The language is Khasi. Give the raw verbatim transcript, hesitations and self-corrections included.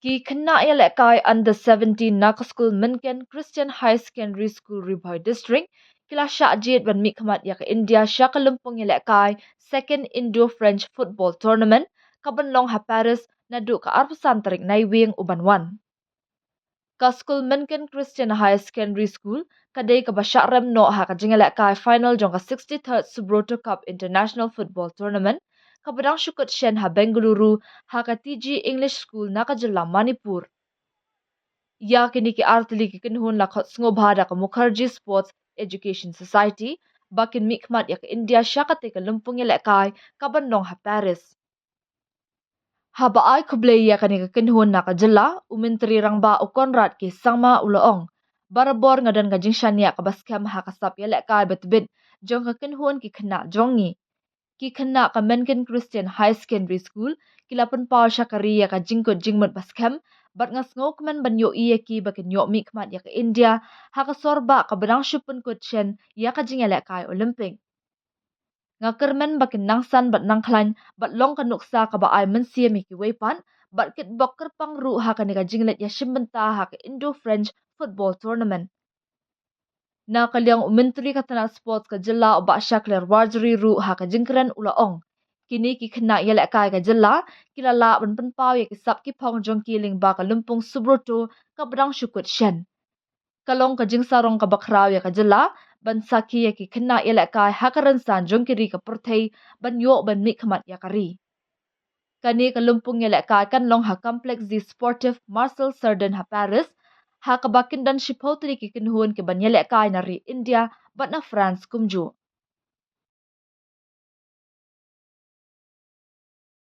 Ki khynnah ïalehkai under seventeen na ka skul Mynken Christian Higher Secondary School, Ri Bhoi District, ki la shah jied ban mihkhmat ïa ka India sha ka lympung ïalehkai Second Indo-French Football Tournament, ka ban long ha Paris naduh ka arphew san tarik Naiwieng u ban wan. Ka skul Mynken Christian Higher Secondary School ka dei kaba shah rem noh ha ka jingïalehkai final jong ka sixty-third Subroto Cup International Football Tournament, kaba dang shu kut shen ha Bengaluru, ha ka T G English School na ka jylla Manipur. Ïa kine ki artylli ki kynhun la khot sngewbha da ka Mukherjee Sports Education Society ba kin mihkhmat ïa ka India sha katei ka lympung ïalehkai ka ban long ha Paris. Haba ai khublei ïa kane ka kynhun na ka jylla, u Myntri Rangbah u Conrad K Sangma u la ong, barabor nga don ka jingshaniah kaba skhem ha ka sap ïalehkai ba tbit jong ka kynhun ki khynnah jong ngi. Ki khynnah ka Mynken Christian Higher Secondary School ki la pynpaw sha ka ri ïa ka jingkut jingmut ba skhem, bad nga sngewkmen ban ïohi ïa ki ba kin ïoh mihkhmat ïa ka India ha ka sor ba kaba dang shu pynkut shen ïa ka jingïalehkai Olympic. Nga kyrmen ba kin nang san bad nang khlaiñ bad long ka nuksa kaba ai mynsiem ïa kiwei pat, bad kitbok kyrpang ruh ha kane ka jingleit ïashim bynta ha ka Indo-French Football Tournament. Na ka liang u Myntri ka tnat Sports ka jylla u Bah Shakliar Warjri ruh ha ka jingkren u la ong, kine ki khynnah ïalehkai ka jylla ki la lah ban pynpaw ïa ki sap ki phong jong ki lyngba ka lympung Subroto kaba dang shu kut shen. Ka long ka jingsarong kaba khraw ïa ka jylla ban sakhi ïa ki khynnah ïalehkai ha ka rynsan jong ki ri ka pyrthei ban ïoh ban mihkhmat ïa ka ri. Kane ka lympung ïalehkai kan long ha Complexe du Sportif Marcel Cerdan ha Paris, ha kaba kin don shiphew tylli ki kynhun ki ban ïalehkai na ri India bad na France kumjuh.